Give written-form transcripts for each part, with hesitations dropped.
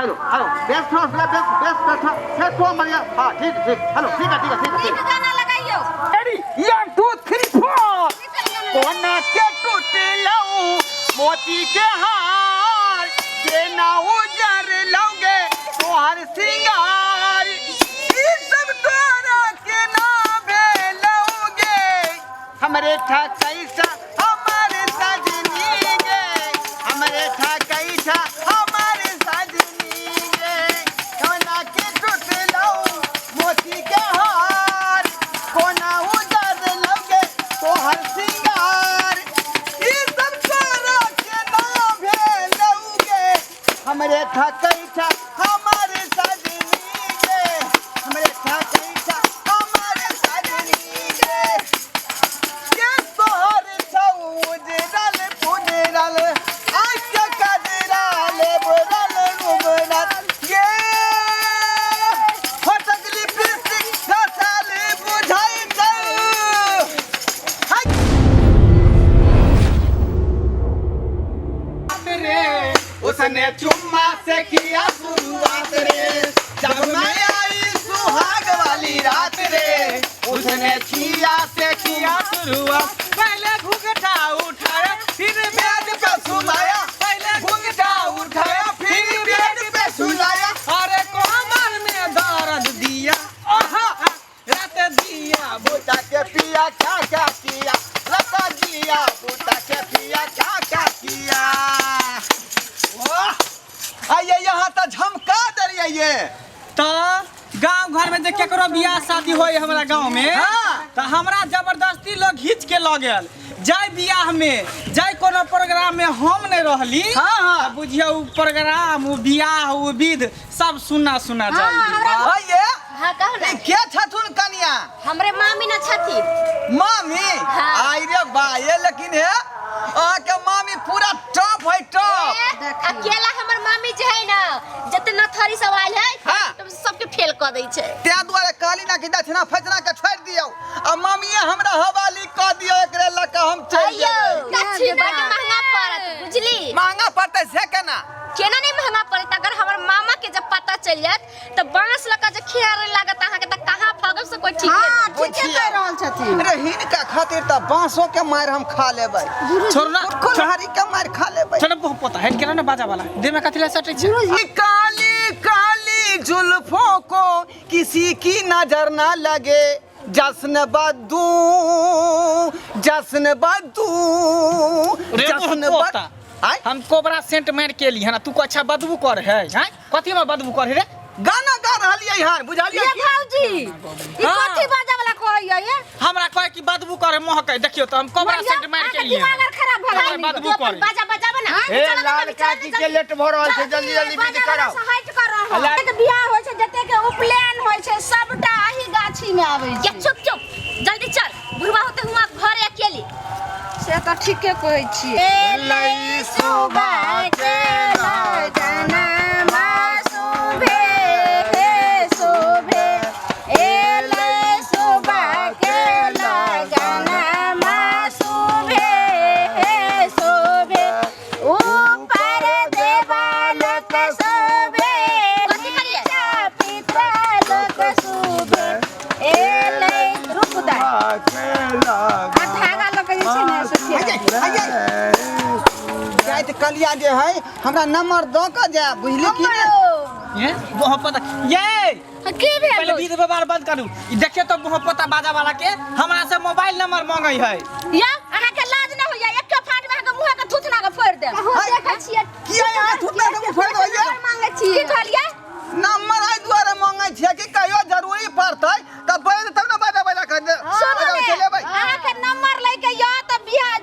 Hello hello बेस थोड़ा बेस बेस बेस थोड़ा से थोड़ा बढ़िया हाँ ठीक ठीक हेलो ठीक है ठीक है ठीक है नीक गाना लगाइयो रेडी 1 2 3 4 कोना के टूटलौ मोती के हार के ना उजर लौगे तोहर सिंगार ई सब तोरा के ना भेलौगे हमरे था कैसा हमारे सजनी गे हमरे था कैसा हमारे सजनी गे कोना के टूटलौ मोती के हार कोना उजर लौगे तोहर सिंगार ई सब तोरा के ना भेलौगे हमरे था कैसा हमारे सजनी गे हमरे था कैसा हमारे सजनी गे के तोहर छौ उजरल पुजरल आँख के कजरा लेबरल उमरल ये फटक लिपस्टिक घसल बुझाइ छौ रे उसने चुम्मा से किया शुरुआत रे जब मैं आई सुहाग वाली रात रे उसने छिया से किया शुरुआत पहले घूंघटा उठाया फिर बेड पे सुलाया पहले घूंघटा उठाया फिर बेड पे सुलाया अरे कोमर में दर्द दिया आहा रात दिया बूटा के पिया क्या क्या किया लता दिया बूटा के पिया क्या क्या किया वाह आइए यहाँ तो झमका दे रही है तो गांव घर में जे केकरो बियाह शादी होय हमरा गांव में हाँ। तो हमरा जबरदस्ती लोग घींच के लऽ गेल जाय बियाह में जाय कोनो प्रोग्राम में हम नहीं रहली हाँ, हाँ। तऽ बुझियौ उ प्रोग्राम उ बियाह उ विध सब सुना सुना हाँ, जाय हमरा आइए हाँ कहू ना ई के छथुन कनिया हमरे मामी न छथिन मामी हाँ। आई रे बा ये लेकिन है अहाँके मामी पूरा टॉप है टॉप ए, अकेला हमर मामी जे है ना जितना थरी सब आयल है हाँ। तो सबके फेल कऽ दै छै ताहि दुआरे कहली ना कि दक्षिणा फचना के छोड़ि दियौ आ मामिए हमरा हवाली कऽ दियौ एकरे लऽ कऽ हम चलि अयो जेबै दक्षिणा बड महंगा पड़त बुझली महंगा पड़तै से केना केना नहीं महंगा पड़त अगर हमर मामा के जब पता चल जात त बांस लगा जे खेआरे लागत अहाँ के त कहाँ भागब से कोई ठीक हाँ नहीं। ठीके कह रहल छथिन अरे हिनका खातिर तऽ बांसो के मारि हम खा लेबै छोड़ ना कुल्हाड़ी के मारि खा लेबै छोड़ ना पोता हट के ना बाजा वाला देह में कथी ला सटै छै ई काली काली जुल्फों को किसी की नजर ना लगे जश्न बदू जश्न बदू रे जश्न पोता बद आय हम कोबरा सेंट मार के ली हन तू को अच्छा बदबू कर है हैं कथी में बदबू कर है रे गाना गा रहलियै हन बुझलियै ये की? भौजी ई हाँ। कथी बाजा वाला कहैया ये हमरा कहे कि बदबू कर महक देखियो तो हम कोबरा सेंट मार के अहाँके लिए दिमाग आर खराब भऽ हन। गेल बदबू तू अपन करे। बाजा बजाब ना हे चलो ना, लाल चलो ना, काकी के जल्दी। लेट भऽ रहल छै जल्दी जल्दी विधि कराउ हटि कऽ रहू जतेक बियाह होइ छै जतेक उपनयन होइ छै सबटा अही गाछी मे आबै या छै चुप चुप जल्दी चल बुढ़वा होते हुआ घर अकेले से तऽ ठीके कहै छियै लई सुबह के लगनमा शोभे हे शोभे एलै सुबह के लगनमा शोभे हे शोभे ऊपर देवालोक शोभे कथी करियै? नीचा पितरलोक शोभे एलै रुकू दाइ आ धागा लऽ कऽ जे छै ने से फेर जाइत कलिया जे है हमरा नंबर दऽ कऽ जायब बुझली कि नहि ये मोह पोता ये की भेल पहले विध व्यवहार बंद करू ई देखियो तो मोह पोता बाजा वाला के हमरा से मोबाइल नंबर मांगै है या अहाँके लाज नहि होइया एक फाट में अहाँके मुँह के थुथना के फोड़ि देब कहुँ देखै छियै किया यहाँ थुथना के मुँह फोड़ि देबै ये? मांगै छी की कहलियै नंबर एहि दुआरे मांगै छियै कि कहियो जरूरी पड़तै तऽ बैठ तब ने बाजा बाजा कर दे सुनू बाजा ने चलेबै अहाँके नंबर लै के यऽ तऽ बियाह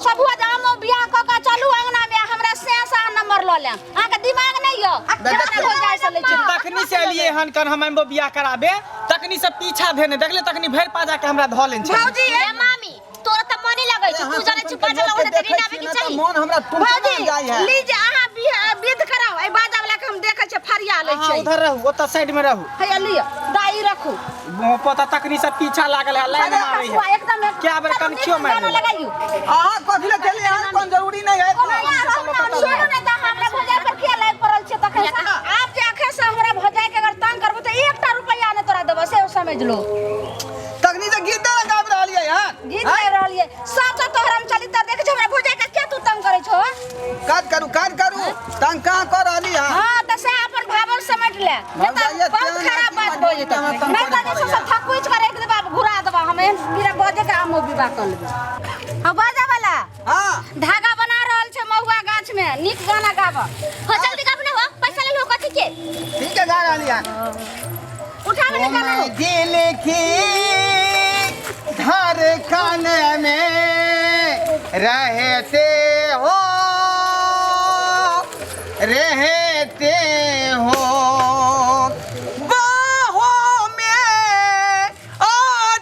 सब जामो बियाह कऽ के चलू अंगना में हमरा से से अहाँ नंबर लऽ लेब अहाँके दिमाग नहि यऽ केना हो जाइ से लै छी तखनी से एलिए हन कन हम एम्बो बियाह कराबे तखनी से पीछा भेने देखले तखनी भरि पाजा के हमरा धऽ लेन छै भौजी ए मामी तोरा त मने लगै छौ तू जानै छी बाजा लगै त ऋण आबे के चाही मन हमरा टुनटुना भौजी जाइ है लीजिए अहाँ विध कराउ एहि बाजा वाला के हम देखै छियै फरिया लै अहाँ छियै उधर रहू ओतऽ साइड में रहू हैया लिअ दाई रखू पता तखनी से पीछा लागल है लाइन मारै है एकदम क्या बेर कनखियो मारि गाना लेलक। लगाइयो अहाँ कथी लए चलिए अहाँ कोन जरूरी नहीं है सुनू ने तऽ हमरा भौजाइ पर किया लागि पड़ल छियै तखन से? आब जे जेतै। नहि तऽ जे छै से थकुचि कऽ राखि देबा, घुरा देबा। हम एहन बिना बजे के आमो विवाह कऽ लेबै। हँ, बाजा वाला। हाँ। धागा बना रहल छै महुआ गाछ में, नीक गाना गाबऽ। हो, जल्दी गाबू ने हो, पैसा ले लो कथी के। ठीक है, गा रहली हन। उठाबे ने गाना हो। दिल की धड़कन में रहते हो, रहते हो, बाहों में आ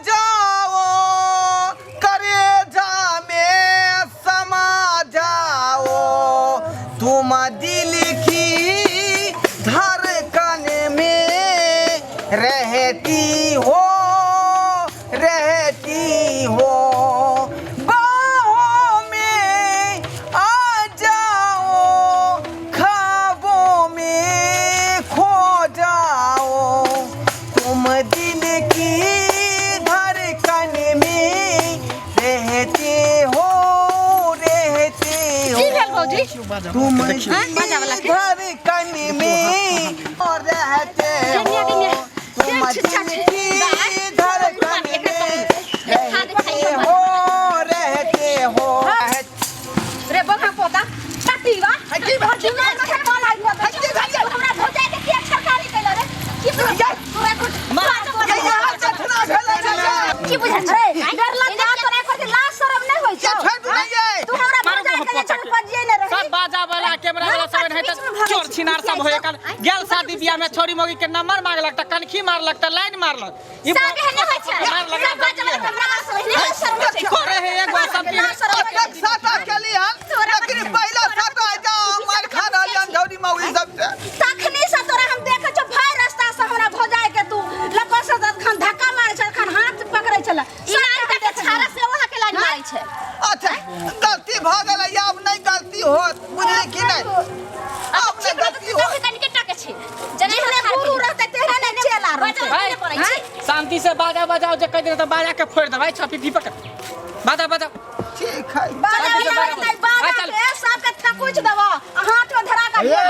जाओ, करेजा में समा जाओ, तुम दिल की धड़कन में रहती हो, रहती हो, बाहों में आ जाओ, ख्वाबों में खो जाओ, तुम दिल की धड़कन में रहते हो, रहते हो। की भेल भौजी? तुम बाजा वाला के? धड़कन में और रहते हो, तुम दिल की धड़कन में रहते हो, रहते हो। रे बघा पोता कटीवा, तोहर दिमाग में कोन आइल बा? हमरा भौजाई के किया छड़कारी कैल रे? की तोरा कुछ की बुझा रे, डर लगता तोरा को, लाज शरम नहीं होई छौ? तू हमरा मारू भौजाई के पोता जे के। पजिए ने रही। सब बाजा वाला, कैमरा वाला सब है तऽ चोर छिनार सब होय कल गेल। शादी बियाह में छोरी मोगी के नंबर मांगलक तऽ कनखी मारलक, तऽ लाइन मारलक। ई सब एहने होइ छै। मारलक। सब बाजा वाला कैमरा वाला सब एहने लाज करे है एगो सब दिन। तक साटा केली हन, लेकिन पहिला साटा जा मार खा रहल हन झौरी मौगी सब से। तखनी से तोरा हम देखै छौ, भरि रास्ता से हमरा भौजाई के तू लपस से खन धक्का मारै छल, खन हाथ पकड़ै छल। ई लाइन तक छाड़ा से वहां के लाइन मारै छै। अच्छा, गलती भऽ गेलै, आब नहि गलती होत, बुझली कि नहि? आब नहि गलती होत। कनिके टके छै जने। जेहने गुरु रहतै तेहने चेला रहतै। बाजा पड़ै छै। शांति से बाजा बजाओ, जे कहि देने तऽ बाजा के फोड़ि देबै। छपी फी पकड़, बाजा बजाओ। ठीक है। बाजा शांति से बजाबै बाजा नै, बाजा आ, चल। के सबके थकुच देबो आ हाथ में धरा के ये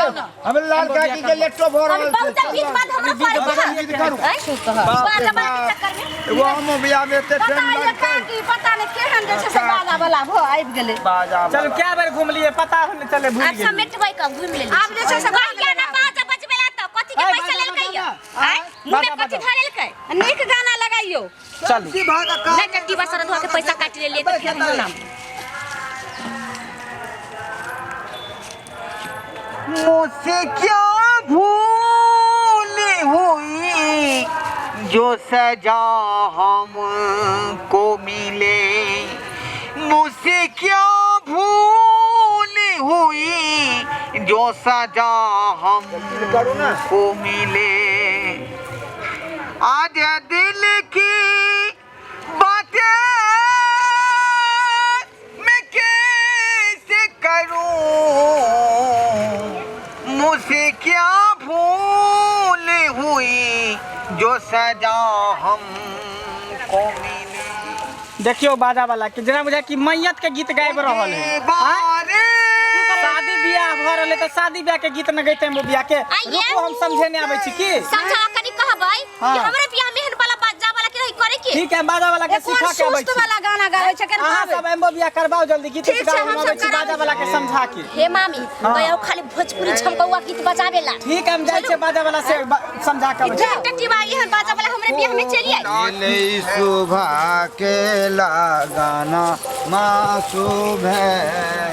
हम लाल काकी के लेटो भऽ अभी रहल बहुत छै। बीत बाद हमरा पड़ै चलू, विध करू। बाजा वाला के चक्कर में। एगो हम बियाह में एते पता टाइम ये लगतै। काकी पता नहीं केहन जे छै से बाजा वाला भ आबि गेलै। बाजा चलू, वाला। क्या बेर घुमलियै पता नहि चले, भूल आब गेलियै। समेटबै कब, घुमि लेली। आब जे छै से कहिया ना बाजा बजबेला तऽ कथी के ऐ, पैसा बाजा लेलकै बजाउ यौ? ना। आँय, मुँह में बाजा कथी बजाउ। धऽ लेलकै? नीक गाना लगाइयो। चलू। नहि तऽ डिब्बा सर धऽ के पैसा काटि लेलियै तऽ फेर हम नाम। मुझसे क्या भूल हुई जो सजा हमको मिले, मुझसे क्या भूल हुई जो सजा करू ना। हमको मिले, आज दिल की बातें मैं कैसे करूं, मुझसे क्या भूल हुई जो सजा हमको मिले। देखियो बाजा वाला के, जेना बुझाय कि मैयत के गीत गाबि रहल है। बारे शादी बियाह भऽ रहलै तऽ शादी बियाह के गीत न गैते बियाह के। आइये। रुकू, हम समझे नहि आबै छी की। समझा कनि कहबै कि हाँ। हमरे बियाह में एहन वाला बाजा वाला के रही करे के। ठीक है, बाजा वाला के ए, कोन सिखा के आबै सुस्त छी। वाला गाना गाबै छै केना अहाँ गाबै? सब एम्बो बियाह करबाउ जल्दी, गीत ठीक छै, गाउ, हम हमसब आबै छी कराबै बाजा वाला के समझा के। हे मामी। हाँ। गयो खाली भोजपुरी झमकौआ गीत बजावेला। ठीक है, हम जाइ छियै, बाजा वाला से समझा के आबै छी। टीवा एहन बाजा वाला हमरे बियाह में चलि आई। ले सुबह के लगाना माँ, सुबह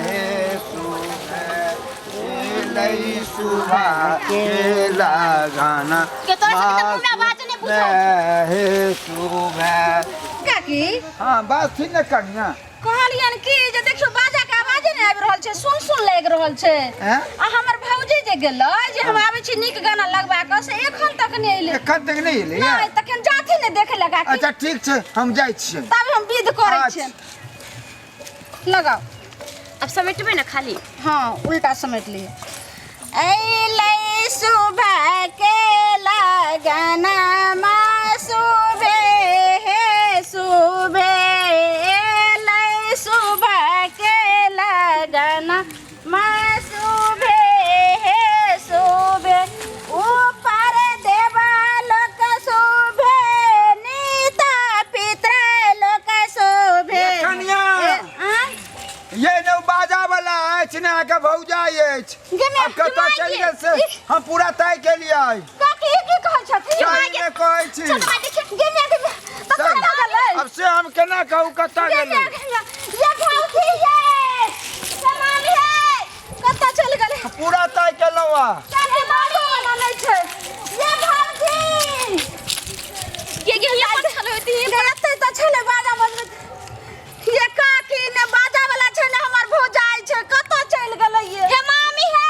हे सुबह ले सुबह के लगाना। के तोरा सबके तऽ मुँह में आवाज नहि बुझाइ छै। हे सुबह। काकी। हाँ, बात ठीक न कनिया। कहलियन कि जे देखियो, बाजा के आवाजे नहि आबि रहल छै, सुन सुन लागि रहल छै। हैं? आ हमर भौजी जे गेलै जे हम आबै छी नीक गाना लगबा कऽ, से एखन तक नहि एलै। एखन तक नहि एलै? नहि, तखन जाथिन ने देखे लए काकी। अच्छा, ठीक छै, हम जाइ छियै। तब हम विध करै अच्छा। छियनि, लगाओ। अब समेटबै ने खाली। हाँ, उल्टा समेट लिए। अइलै सुबह के लगना माँ, सुबह हे सुबह, अइलै सुबह के लगना माँ, सुबह हे सुबह, ऊपर देवालोक। बाजा वाला अछि ने अहाँके भौजाई अछि। गे माय, आब कतऽ माय चलि गे। गेल से हम पूरा तय केलियै। काकी ई की कहै छथिन? सही मे कहै छी। चल माय देखिए, गे माय, गे माय, कतऽ गेलै? आब से हम केना कहू कतऽ गे गेलै? माय, गे माय, ये भौजी ये, ये मामी हे, कतऽ चलि गेलै? पूरा तय केलहुँ आ। काकी बाजो वाला नहि छै। ये भौजी। गे गे ये पर छलै होती गे एतै तऽ छलै बाजा बजबैत। ये काकी ने बाजा वाला छै ने हमर भौजाई छै, कतऽ चलि गेलै ये? हे मामी हे।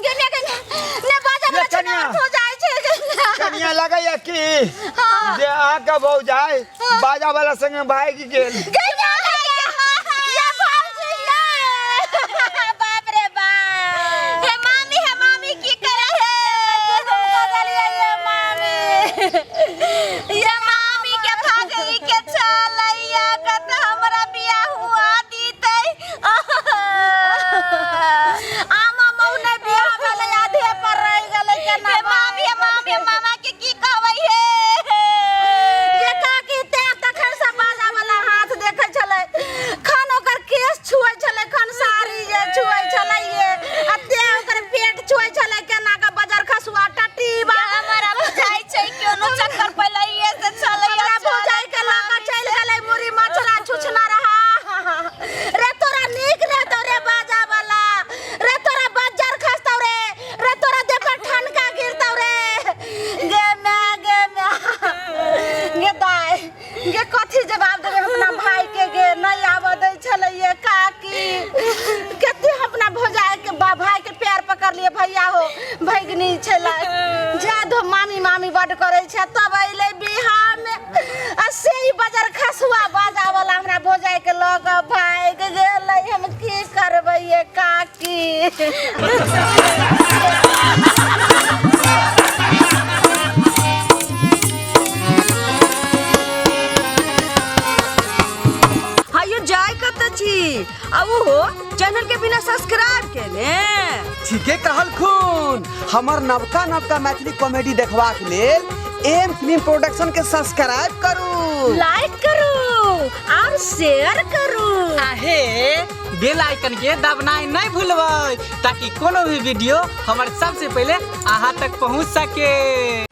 गे माय, गे माय, ने बाजा वाला छै ने कनिया। हमर भौजाई छै। गे माय। कनिया लगैया की हाँ। जे अहाँके भौजाई बाजा वाला संगे भागि गेल। गे माय, गे माय, ये भौजी ये। बाप रे बाप। हे मामी, हे मामी की करे हे? हम बदलिए ये मामी। ये मामी के भागई के चलैया कत हमरा बियाह हुआ दीतै। आमा मऊ नहि बियाह भेलै, आधे पर रहि गेलै केना। हे मामी, हे मामी, हे मामा के की कहबै हे? ये काकी तें तखन से बाजा वाला हाथ देखै छलै, खन ओकर केश छुअै छलै, खन साड़ी जे छुअै छलै ये, आ तें ओकर पेट छुअै छलै केना के बजर खसुआ टटीबा। हमरा बुझाइ छै कोनो चक्कर पहिले से चलैया। हमरा भौजाई के लऽ कऽ चलि गेलै मुरी मछरा छुछना रहा। रे तोरा नीक रहतौ रे बाजा वाला, रे तोरा बज्जर खसतौ रे, रे तोरा देह पर ठनका गिरतौ रे। गे माय, गे माय, गे दाय, गे कथी जवाब देबै अपना भाई के? गे नहि आबऽ दै छलै ये काकी। कते हम अपना भौजाई के भाई के पैर पकड़लियै, भैया हो भगिनी छलै, जा धो मामी मामी बड्ड करै छै। तब अयलै बिहारमे आ से ई बजर खसुआ बाजा वाला हमरा भौजाई के लऽ कऽ भागि गेलै। हम की करबै ये काकी? हायो जाय कतऽ छी आ ओहो चैनल के बिना सब्सक्राइब केने? ठीके कहलखुन। हमर नवका नवका मैथिली कॉमेडी देखबाक लेल एम फिल्म प्रोडक्शन के सब्सक्राइब करू, लाइक करू और शेयर करू। आहे बेल आइकन के दबनाइ नहि भूलबै ताकि कोनो भी वीडियो हमर सबसे पहिले अहाँ तक पहुँच सके।